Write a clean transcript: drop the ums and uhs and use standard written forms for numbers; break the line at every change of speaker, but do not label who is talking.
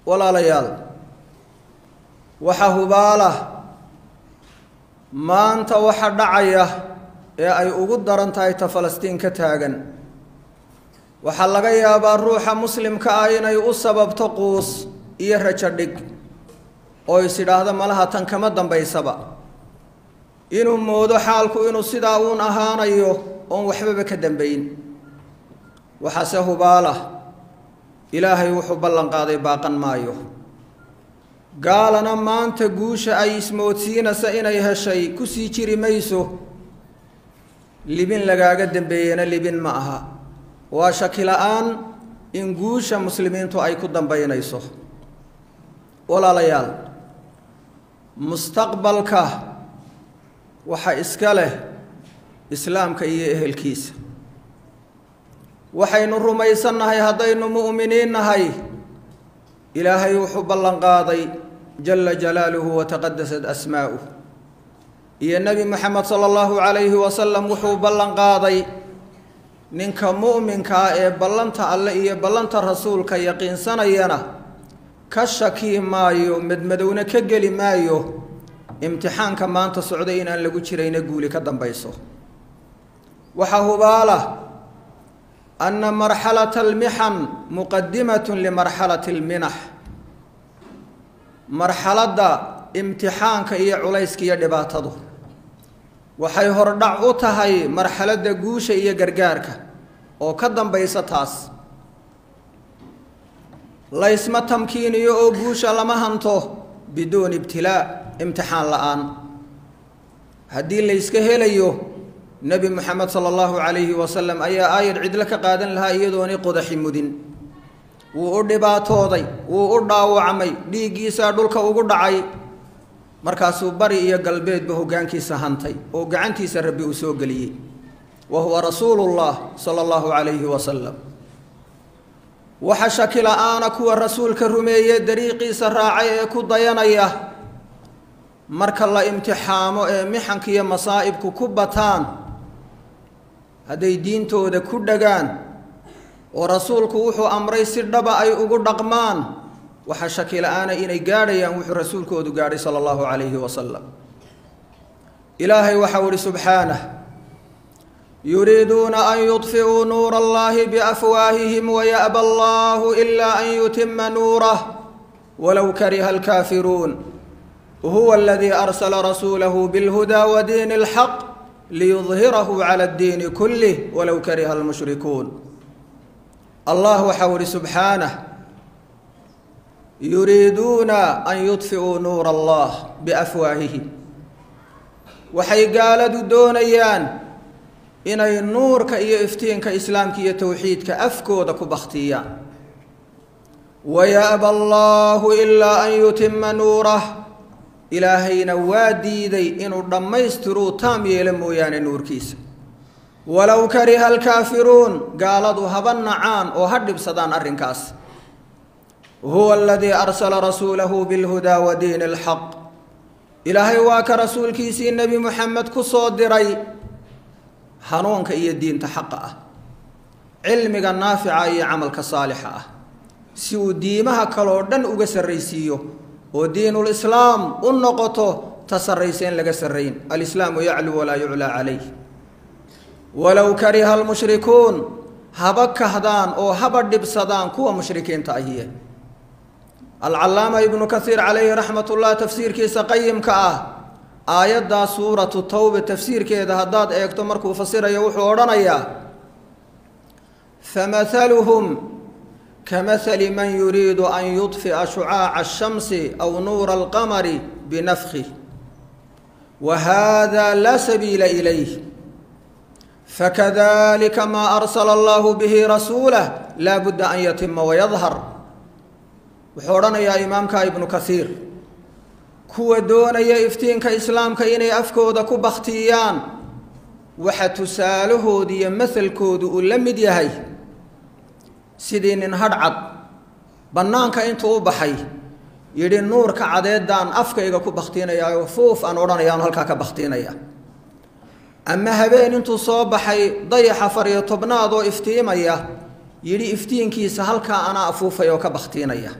Walaalayaal, waxa hubaala maanta waxa dhacaya ee ay ugu daran tahay ta Falastiin ka taagan. Waxaa laga yaabaa ruuxa muslimka ah inay u sababto quus iyo rajo dhig, oo is idhaahdo malaha tan kama dambaysaba, inuu moodo xaalku inuu sidaa uun ahaanayo oon waxbaba ka dambayn. Waxaase hubaala Ilaahay wuxuu ballan qaaday baaqan maayo. Gaalana maanta guusha ay ismoodsiinaysa inay heshay kusii jiri mayso. Libin lagaaga dambeeyena libin ma aha, waa shaki la-aan in guusha muslimiintu ay ku dambaynayso. Walaalayaal, mustaqbalka waxa iska leh islaamka iyo ehelkiisa. Waxaynu rumaysannahay haddaynu mu'miniin nahay, Ilaahay wuxuu ballan qaaday jala jalaaluhu wataqadasat asmaa'uh, iyo Nebi Moxamed sala allahu calayhi wasalam wuxuu ballan qaaday ninka mu'minkaa ee ballanta alle iyo ballanta rasuulka yaqiinsanayana ka shaki maayo, madmadowna ka geli maayo imtixaanka maanta socday inaan lagu jirayna guuli ka dambayso. Waxaa hubaala ana marxalata almixan muqadimatun limarxalati alminax. Marxaladda imtixaanka iyo culayska iyo dhibaatadu waxay hordhac u tahay marxaladda guusha iyo gargaarka oo ka dambaysa. Taas laysma tamkiiniyo oo guusha lama hanto biduuni ibtilaa, imtixaan la-aan. Haddii layska helayo, Nebi Moxamed sala allahu calayhi wasalam ayaa aayad cidlo ka qaadan lahaa iyadoonay qodaxi mudin. Wuu u dhibaatooday, wuu u dhaawacmay, dhiiggiisaa dhulka ugu dhacay, markaasuu bari iyo galbeedba hoggaankiisa hantay oo gacantiisa Rabbi uu soo geliyey, wa huwa rasuulullah sala allahu calayhi wasalam. Waxa shaki la-aana kuwa rasuulka rumeeye, dariiqiisa raacay ee ku dayanaya, marka la imtixaamo ee mixanka iyo masaa'ibku ku bataan, hadday diintooda ku dhagaan oo rasuulku wuxuu amray si dhaba ay ugu dhaqmaan, waxaa shaki la-aana inay gaadhayaan wuxuu rasuulkoodu gaadhay sala allahu calayhi wasalam. Ilaahay waxau ihi subxaanah: yuriiduuna an yudfi'uu nuura allahi biafwaahihim waya'ba allahu ilaa an yutima nuurah walow kariha alkaafiruun, huwa aladii arsala rasuulahu bilhudaa wa diini alxaq liyudhirahu cala addiini kulih walow kariha almushrikuun. Allah waxau ihi subxaanah: yuriiduuna an yudfi'uu nuura allah biafwaahihim. Waxay gaaladu doonayaan inay nuurka iyo iftiinka islaamka iyo towxiidka afkooda ku bakhtiyaan. Waya'ba allahu ilaa an yutima nuurah, Ilaahayna waa diiday inuu dhammaystiruu taam yeelo mooyaane nuurkiisa, walow kariha alkaafiruun, gaaladu haba nacaan oo ha dhibsadaan arrinkaas. Huwa aladii arsala rasuulahu bilhudaa wa diini alxaq. Ilaahay waa ka rasuulkiisii Nebi Moxamed ku soo diray hanuunka iyo diinta xaqa ah, cilmiga naafica iyo camalka saalixa ah, si uu diimaha kaloo dhan uga sarraysiiyo oo diinulislaam u noqoto ta sarraysa in laga sarrayn. Alislaamu yaclu walaa yuclaa calayh, walow kariha almushrikuun, haba kahdaan oo haba dhibsadaan kuwa mushrikiinta ahiye. Alcalaama Ibnu Kaiir calayhi raxmat ullah tafsiirkiisa qayimka ah aayaddaa suuratu Tawba tafsiirkeeda haddaad eegto, markuu fasirayo wuxuu odhanayaa: famahaluhum kamahali man yuriidu an yudfi'a shucaaca ashamsi aw nuura alqamari binafkhih, wa hada laa sabiila ilayh, fakadalika maa arsala allahu bihi rasuulah laa budda an yatima wayadhar. Wuxuu odhanayaa imaamka Ibnu Kaiir, kuwa doonaya iftiinka islaamka inay afkooda ku bakhtiyaan, waxa tusaalahoodu iyo mahalkoodu uu la mid yahay sidii nin hadhcad bannaanka intuu u baxay yidhi: nuurka cadeedaan afkayga ku bakhtiinayaayo, fuuf aan odhanaya, anu halkaa ka bakhtiinaya. Ama habeen intuu soo baxay dayaxa 14aad oo iftiimaya yidhi: iftiinkiisa halkaa anaa afuufaya oo ka bakhtiinaya.